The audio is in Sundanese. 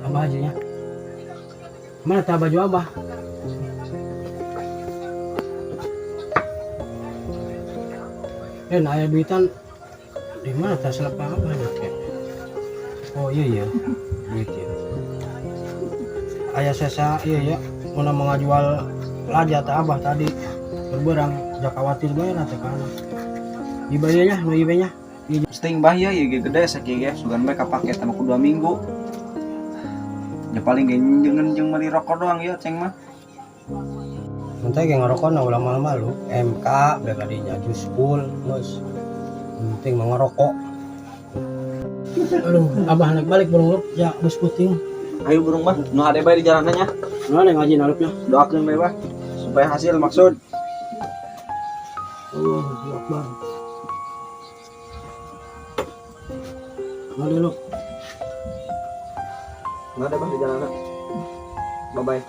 Abah aja ya. Mana tah baju abah? Nah, aya duitan di mana tah selapa abah nya? Oh iya iya, duit ya. Aya sesa iya ya, mun mau ngajual lada tah abah tadi berberang, jak khawatir bae na teh kana. Dibayarnya, nu ieu nya. Sting bah ya, ieu ge gede sakieu ge, sugan bae kapake teh ku 2 minggu. Ya paling ge jeung meuli rokok doang ya ceng mah. Mun teh ge ngarokok na ulah malu-malu, MK bae kadinya jus full geus. Penting mah ngerokok. Aduh, abah naik balik burung lu, ya geus puting. Ayo burung bah, nu hade bae di jalanna nya. Nu ada ngaji nalupnya. Doakeun bae bah supaya hasil maksud. Allahu Akbar. Ada lu. Nggak ada bah di jalanna. Bye bye.